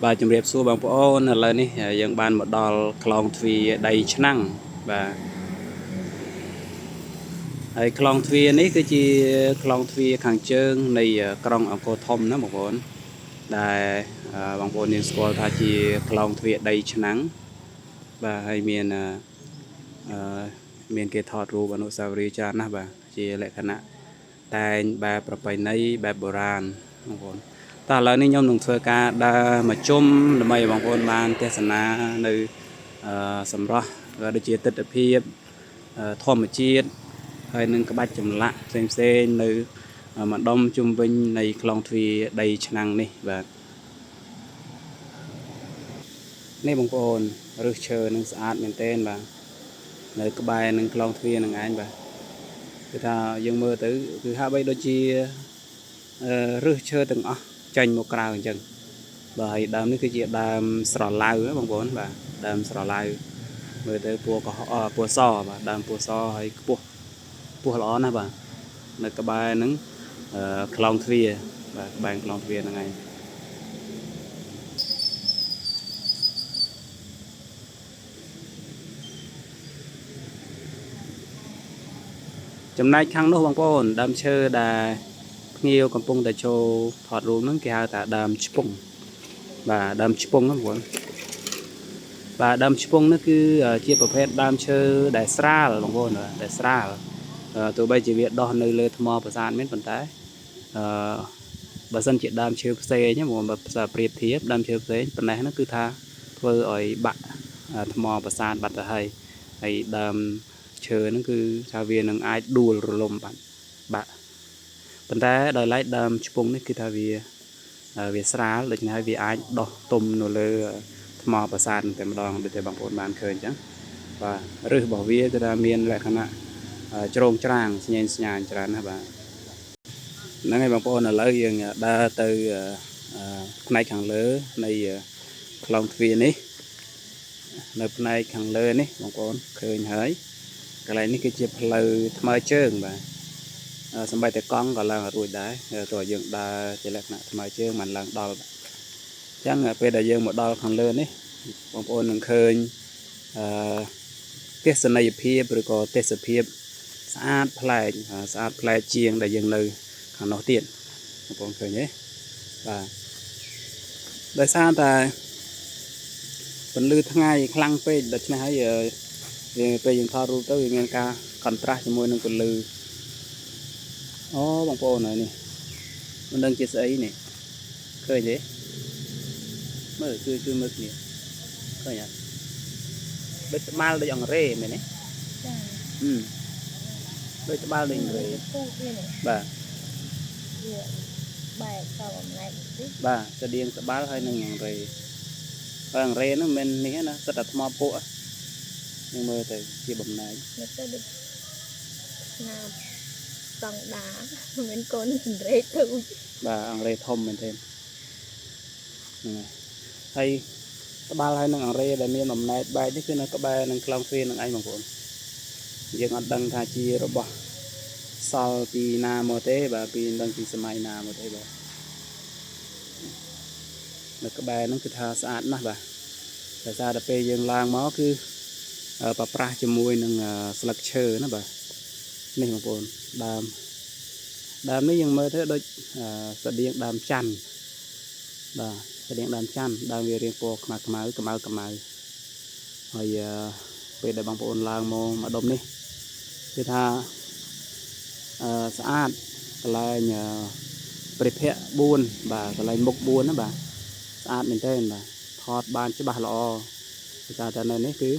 បាទជំរាបសួរបងប្អូនឥឡូវនេះយើងបានមកដល់ក្លងទ្វារដីឆ្នាំងបាទហើយក្លងទ្វារនេះគឺជាក្លងទ្វារខាងជើងនៃក្រុងអង្គរធំណាបងប្អូនដែលបងប្អូនយើងស្គាល់ថាជាក្លងទ្វារដីឆ្នាំងបាទហើយមានអឺមានគេថតរូបអនុស្សាវរីយ៍ច្រើនណាស់បាទជាលក្ខណៈតែងបែបប្រពៃណីបែបបុរាណបងប្អូនតោះឥឡូវនេះខ្ញុំនឹងធ្វើការដើរមកជុំដើម្បីឲ្យបងប្អូនបានទស្សនានៅសម្រស់ក៏ដូចជាទិដ្ឋភាពធម្មជាតិហើយនឹងក្បាច់ចម្លាក់ផ្សេងៗនៅម្ដុំជុំវិញនៃក្លងទ្វារដីឆ្នាំងនេះបាទនេះបងប្អូនរឹសឈើនឹងស្អាតមែនទែនបាទនៅក្បែរនឹងក្លងទ្វារនឹងឯងបាទគឺថាយើងមើលទៅគឺហាក់បីដូចជារឹសឈើទាំងអស់ចេញមកក្រៅអញ្ចឹងបាទហើយដើមនេះគឺជាដើមស្រឡៅបងប្អូនបាទដើមស្រឡៅមើលទៅពណ៌ក្រហមពណ៌សបាទដើមពណ៌សហើយខ្ពស់ខ្ពស់ល្អណាស់បាទនៅក្បែរហ្នឹងក្លងទ្វារបាទក្បែរក្លងទ្វារហ្នឹងឯងចំណែកខាងនោះបងប្អូនដើមឈើដែលភ្ញៀវកំពុងតែចូលថតរូបហ្នឹងគេហៅថាដើមឆ្ពង់បាទដើមឆ្ពង់ហ្នឹងបងប្អូនបាទដើមឆ្ពង់នេះគឺជាប្រភេទដើមឈើដែលស្រាលបងប្អូនដែលស្រាលទោះបីជាវាដោះនៅលើថ្មប្រាសាទមែនប៉ុន្តែអឺបើសិនជាដើមឈើផ្សេងហ្នឹងបងប្អូនបើប្រៀបធៀបដើមឈើផ្សេងប៉ុណ្ណេះហ្នឹងគឺថាធ្វើឲ្យបាក់ថ្មប្រាសាទបាត់ទៅហើយហើយដើមឈើហ្នឹងគឺថាវានឹងអាចដួលរលំបាត់បាក់ប៉ុន្តែដោយឡែកដើមឆ្ពង់នេះគឺថាវាស្រាលដូច្នេះហើយវាអាចដោះទុំនៅលើថ្មប្រាសាទតែម្ដងដូចតែបងប្អូនបានឃើញអញ្ចឹងបាទឫសរបស់វាគឺថាមានលក្ខណៈជ្រងច្រាងស្ញែងស្ញាញច្រើនណាស់បាទហ្នឹងហើយបងប្អូនឥឡូវយើងដើរទៅផ្នែកខាងលើនៃក្លងទ្វារនេះនៅផ្នែកខាងលើនេះបងប្អូនឃើញហើយកន្លែងនេះគឺជាផ្លូវថ្មើរជើងបាទសំបីតែកង់ក៏ឡើងរួចដែរតើយើងដើរជាលក្ខណៈថ្មើរជើងមិនឡើងដល់បាទអញ្ចឹងពេលដែលយើងមកដល់ខាងលើនេះបងប្អូននឹងឃើញអឺទស្សនីយភាពឬក៏ទេសភាពស្អាតប្លែកស្អាតប្លែកជាងដែលយើងនៅខាងនោះទៀតបងប្អូនឃើញទេបាទដោយសារតែពន្លឺថ្ងៃខ្លាំងពេកដូច្នេះហើយវាពេលយើងថតរូបទៅវាមានការកន្ត្រាស់ជាមួយនឹងពន្លឺអូបងប្អូនហើយនេះមិនដឹងជាស្អីនេះឃើញទេមើលជួយជួយមើលគ្នាឃើញអត់ដូចត្បាល់ដូចអង្រេមែនទេ ចា អឺដូចត្បាល់ដូចអង្រេ ពូជវានេះ បាទ វាបែកទៅអំណែកបន្តិច បាទស្តៀងត្បាល់ហើយនឹងអង្រេបើអង្រេហ្នឹងមិនមែននេះណាសិតតែថ្មពួកយើងមើលទៅជាបំណែក មើលទៅដូចស្នាមស្តង់ដាមិនមែនកូនសន្រេកទៅ បាទអង្រេធំមែនទេហ្នឹងហើយត្បាល់ហើយនឹងអង្រេដែលមានបំណែកបែកនេះគឺនៅក្បែរនឹងក្លងទ្វារនឹងឯងបងប្អូនយើងអត់ដឹងថាជារបស់សល់ពីណាមកទេបាទពីមិនដឹងពីសម័យណាមកទេបាទនៅក្បែរហ្នឹងគឺថាស្អាតណាស់បាទដោយសារតែពេលយើងឡើងមកគឺប្រប្រាស់ជាមួយនឹងស្លឹកឈើណាបាទនេះបងប្អូនដើមនេះយើងមើលទៅដូចស្តៀងដើមច័ន្ទបាទស្តៀងដើមច័ន្ទដើមវារាងពណ៌ខ្មៅខ្មៅខ្មៅខ្មៅហើយពេលដែលបងប្អូនឡើងមកម្ដុំនេះគឺថាស្អាតកន្លែងព្រះភ័ក្ត្រ4បាទកន្លែងមុខ4ណាបាទស្អាតមែនទែនបាទថតបានច្បាស់ល្អគឺថាតែនៅនេះគឺ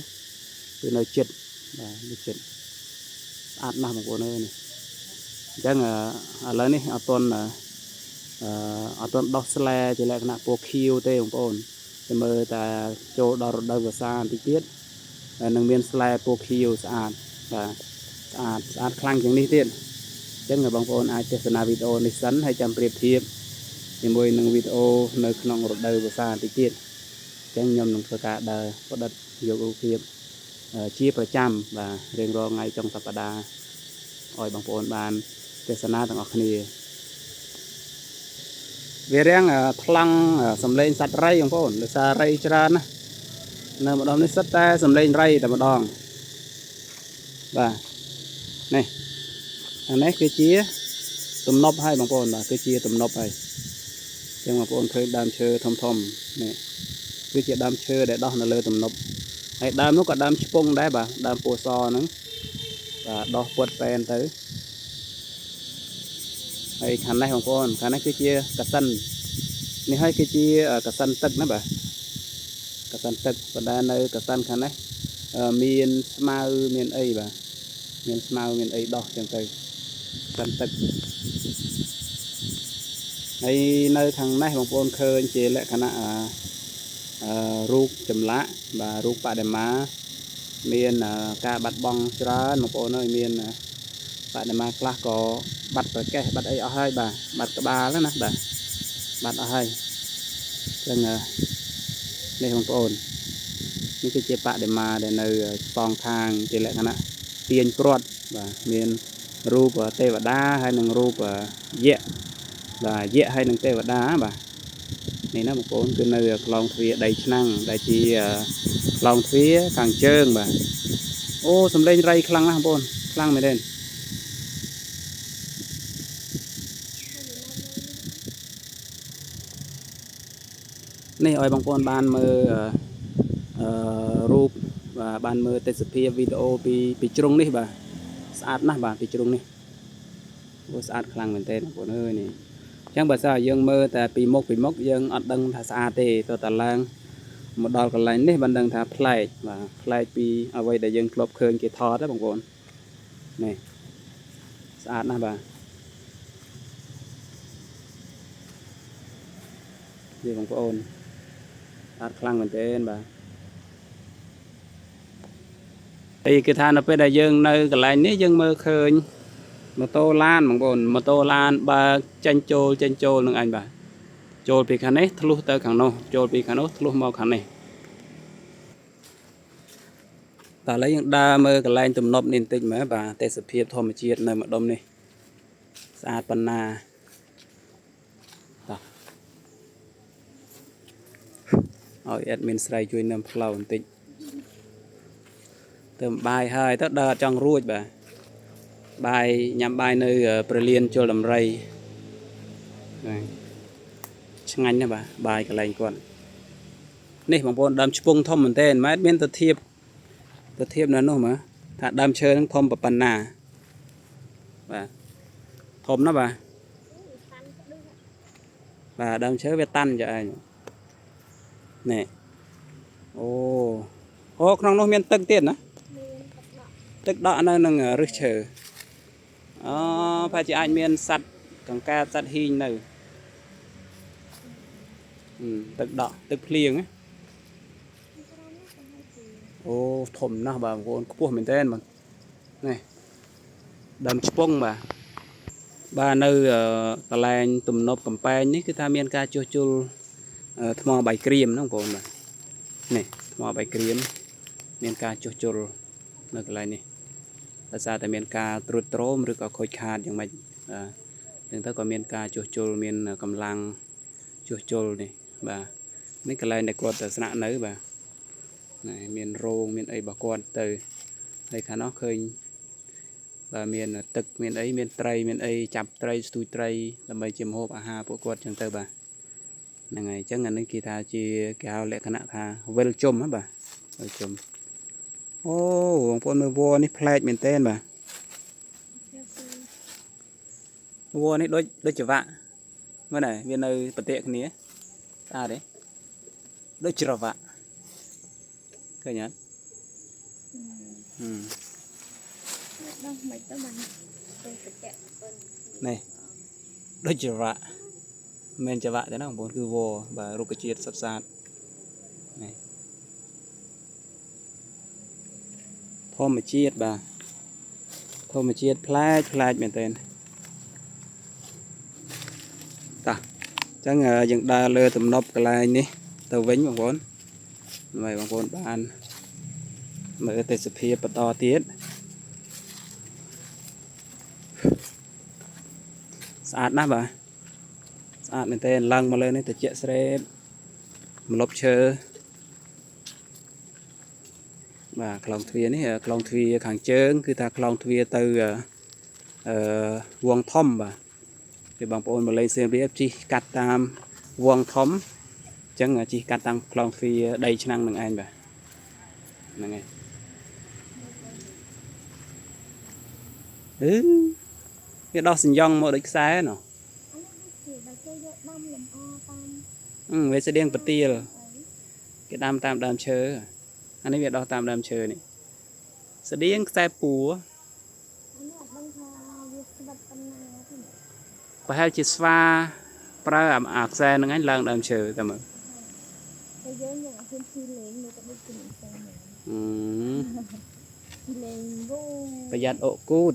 នៅចិត្តបាទនៅចិត្តស្អាតណាស់បងប្អូនអើយនេះអញ្ចឹងឥឡូវនេះអត់ទាន់ដោះស្លែជាលក្ខណៈពណ៌ខៀវទេបងប្អូនតែមើលតែចូលដល់រដូវវស្សាបន្តិចទៀតនឹងមានស្លែពណ៌ខៀវស្អាតបាទស្អាតស្អាតខ្លាំងជាងនេះទៀតអញ្ចឹងបងប្អូនអាចទស្សនាវីដេអូនេះសិនហើយចាំប្រៀបធៀបជាមួយនឹងវីដេអូនៅក្នុងរដូវវស្សាបន្តិចទៀតអញ្ចឹងខ្ញុំនឹងធ្វើការដើរផ្ដិតយករូបភាពជាប្រចាំបាទរៀងរាល់ថ្ងៃចុងសប្តាហ៍ឲ្យបងប្អូនបានទស្សនាទាំងអស់គ្នា វារាំងថ្លង់សំឡេងសត្វរៃបងប្អូនដោយសាររៃច្រើនណាស់នៅម្ដុំនេះសុទ្ធតែសំឡេងរៃតែម្ដងបាទនេះអានេះគឺជាទំនប់ហើយបងប្អូនបាទគឺជាទំនប់ហើយអញ្ចឹងបងប្អូនឃើញដើមឈើធំធំនេះគឺជាដើមឈើដែលដោះនៅលើទំនប់ហើយដើមនោះក៏ដើមឆ្ពង់ដែរបាទដើមពណ៌សហ្នឹងបាទដោះពុតប៉ែនទៅហើយខាងនេះបងប្អូនខាងនេះគឺជាកសិននេះហើយគឺជាកសិនទឹកណាបាទកសិនទឹកបណ្ដានៅកសិនខាងនេះមានស្មៅមានអីបាទមានស្មៅមានអីដោះចឹងទៅកសិនទឹកហើយនៅខាងនេះបងប្អូនឃើញជាលក្ខណៈរូបចម្លាក់បាទរូបបដិមាមានការបាត់បង់ច្រើនបងប្អូនអើយមានបដិមាខ្លះក៏បាត់ប្រកេះបាត់អីអស់ហើយបាទបាត់ក្បាលហ្នឹងណាបាទបាត់អស់ហើយអញ្ចឹងនេះបងប្អូននេះគឺជាបដិមាដែលនៅសងខាងជាលក្ខណៈទាញព្រាត់បាទមានរូបទេវតាហើយនិងរូបយក្សបាទយក្សហើយនិងទេវតាបាទនេះណាបងប្អូនគឺនៅក្លងទ្វារដីឆ្នាំងដែលជាក្លងទ្វារខាងជើងបាទអូសំឡេងរៃខ្លាំងណាស់បងប្អូនខ្លាំងមែនទេនេះឲ្យបងប្អូនបានមើលអឺរូបបាទបានមើលទេសភាពវីដេអូពីជ្រុងនេះបាទស្អាតណាស់បាទពីជ្រុងនេះអូស្អាតខ្លាំងមែនទែនបងប្អូនអើយនេះអញ្ចឹងបើសិនឲ្យយើងមើលតែពីមុខពីមុខយើងអត់ដឹងថាស្អាតទេទៅតែឡើងមកដល់កន្លែងនេះបានដឹងថាប្លែកបាទប្លែកពីអ្វីដែលយើងធ្លាប់ឃើញគេថតណាបងប្អូននេះស្អាតណាស់បាទនេះបងប្អូនស្អាតខ្លាំងមែនទែនបាទហើយគេថានៅពេលដែលយើងនៅកន្លែងនេះយើងមើលឃើញម៉ូតូឡានបងប្អូនម៉ូតូឡានបើកចេញចូលចេញចូលនឹងអញបាទចូលពីខាងនេះធ្លុះទៅខាងនោះចូលពីខាងនោះធ្លុះមកខាងនេះតើឥឡូវយើងដើរមើលកន្លែងទំនប់នេះបន្តិចមើលបាទទេសភាពធម្មជាតិនៅម្ដុំនេះស្អាតប៉ុណ្ណាតោះឲ្យ admin ស្រីជួយនឹមផ្លូវបន្តិចទៅបាយហើយទៅដើរអត់ចង់រួចបាទបាយញ៉ាំបាយនៅព្រះលានជលដំរីបាទឆ្ងាញ់ណាស់បាទបាយកន្លែងគាត់នេះបងប្អូនដើមឆ្ពង់ធំមែនទែនម៉ែមានទៅធៀបទៅធៀបនៅនោះមើលថាដើមឈើហ្នឹងធំប៉ុណ្ណាបាទធំណាស់បាទបាទដើមឈើវាតាន់ចាឯងនេះអូអូក្នុងនោះមានទឹកទៀតណា មានទឹកដក់ ទឹកដក់នៅនឹងឫសឈើអូប្រហែលជាអាចមានសត្វកង្កែបសត្វហ៊ីងនៅទឹកដក់ទឹកភ្លៀងណា ក្រោមនេះប្រហែលជា អូធំណាស់បាទបងប្អូនខ្ពស់មែនទែនបងនេះដើមឆ្ពង់បាទបាទនៅកន្លែងទំនប់កំពែងនេះគឺថាមានការជួសជុលថ្មបាយក្រៀមហ្នឹងបងប្អូនបាទនេះថ្មបាយក្រៀមមានការជួសជុលនៅកន្លែងនេះដោយសារតែមានការត្រួតត្រោមឬក៏ខូចខាតយ៉ាងម៉េចបាទអញ្ចឹងទៅក៏មានការជួសជុលមានកម្លាំងជួសជុលនេះបាទនេះកន្លែងដែលគាត់ទៅស្នាក់នៅបាទណែមានរោងមានអីរបស់គាត់ទៅហើយខាងនោះឃើញបាទមានទឹកមានអីមានត្រីមានអីចាប់ត្រីស្ទូចត្រីដើម្បីជាម្ហូបអាហារពួកគាត់អញ្ចឹងទៅបាទហ្នឹងហើយអញ្ចឹងអានេះគេថាជាគេហៅលក្ខណៈថាវិលជុំហ៎បាទវិលជុំអូបងប្អូនមើលវល្លិនេះប្លែកមែនទែនបាទ យកពី វល្លិនេះដូចដូចច្រវាក់មើលណែវានៅប្រតិគ្នាស្អាតទេដូចច្រវាក់ឃើញអត់ហឹម ដោះមិនទៅបានទៅបច្ចៈប៉ុន នេះដូចច្រវាក់មិនមែនច្រវាក់ទេណាបងប្អូនគឺវល្លិបាទរុក្ខជាតិសុទ្ធសាធនេះធម្មជាតិបាទធម្មជាតិប្លែកប្លែកមែនទែនតោះអញ្ចឹងយើងដើរលើទំនប់កន្លែងនេះទៅវិញបងប្អូនដើម្បីបងប្អូនបានមើលទេសភាពបន្តទៀតស្អាតណាស់បាទ ស្អាតមែនទែនឡើងមកលើនេះត្រជាក់ស្រេបម្លប់ឈើបាទក្លងទ្វារនេះក្លងទ្វារខាងជើងគឺថាក្លងទ្វារទៅអឺវងធំបាទពេលបងប្អូនមកលេងសៀមរាបជិះកាត់តាមវងធំអញ្ចឹងជិះកាត់តាមក្លងទ្វារដីឆ្នាំងនឹងឯងបាទហ្នឹងហើយអឺវាដោះសញ្ញងមកដូចខ្សែណោះ អានេះដូចជាដែលគេយកដាំលម្អតាម អឺវាស្តៀងប្រទៀល អី គេដាំតាមដើមឈើអានេះវាដោះតាមដើមឈើនេះស្តៀងខ្សែពួរ អានេះអត់ដឹងថាវាស្វិតប៉ុណ្ណាទេ ប្រហែលជាស្វាប្រើអាខ្សែហ្នឹងឯងឡើងដើមឈើតែមើល តែយើងយើងអត់ហ៊ានស៊ីលេងមើលទៅដូចជាមិនទៅណា អឺ ស៊ីលេងវូ ប្រយ័ត្នអុកគូត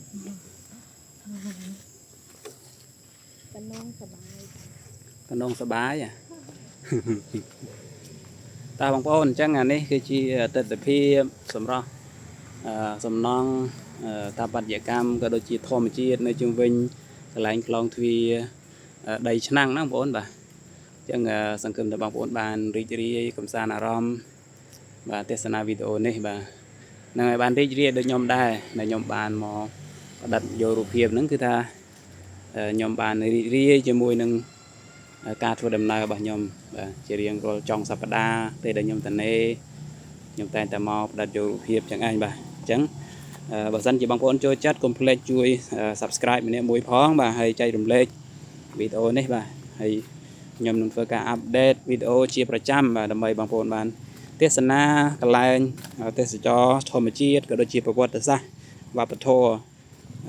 តំណងសបាយ តំណងសបាយអា តើបងប្អូនអញ្ចឹងអានេះគឺជាទស្សនភាពសម្រាប់អឺសំណង់អឺតាបត្តយកម្មក៏ដូចជាធម្មជាតិនៅជុំវិញកន្លែងក្លងទ្វារអឺដីឆ្នាំងណាបងប្អូនបាទអញ្ចឹងអឺសង្ឃឹមថាបងប្អូនបានរីករាយកំសាន្តអារម្មណ៍បាទទស្សនាវីដេអូនេះបាទនឹងឲ្យបានរីករាយដូចខ្ញុំដែរដែលខ្ញុំបានមកផ្ដិតយករូបភាពហ្នឹងគឺថាអឺខ្ញុំបានរីករាយជាមួយនឹង ការធ្វើដំណើររបស់ខ្ញុំបាទជារៀងរាល់ចុងសប្តាហ៍ពេលដែលខ្ញុំតនេខ្ញុំតែងតែមកផ្ដិតយករូបភាពចឹងឯងបាទអញ្ចឹងអឺបើសិនជាបងប្អូនចូលចិត្តកុំភ្លេចជួយ Subscribe ម្នាក់មួយផងបាទហើយចែករំលែកវីដេអូនេះបាទហើយខ្ញុំនឹងធ្វើការ update វីដេអូជាប្រចាំបាទដើម្បីបងប្អូនបានទស្សនាកន្លែងទេសចរធម្មជាតិក៏ដូចជាប្រវត្តិសាស្ត្រវប្បធម៌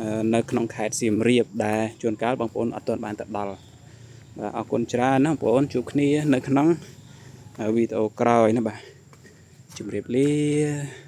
អឺនៅក្នុងខេត្តសៀមរាបដែលជួនកាលបងប្អូនអត់ទាន់បានទៅដល់ បាទអរគុណច្រើនណាបងប្អូនជួបគ្នានៅក្នុងវីដេអូក្រោយណាបាទជម្រាបលា។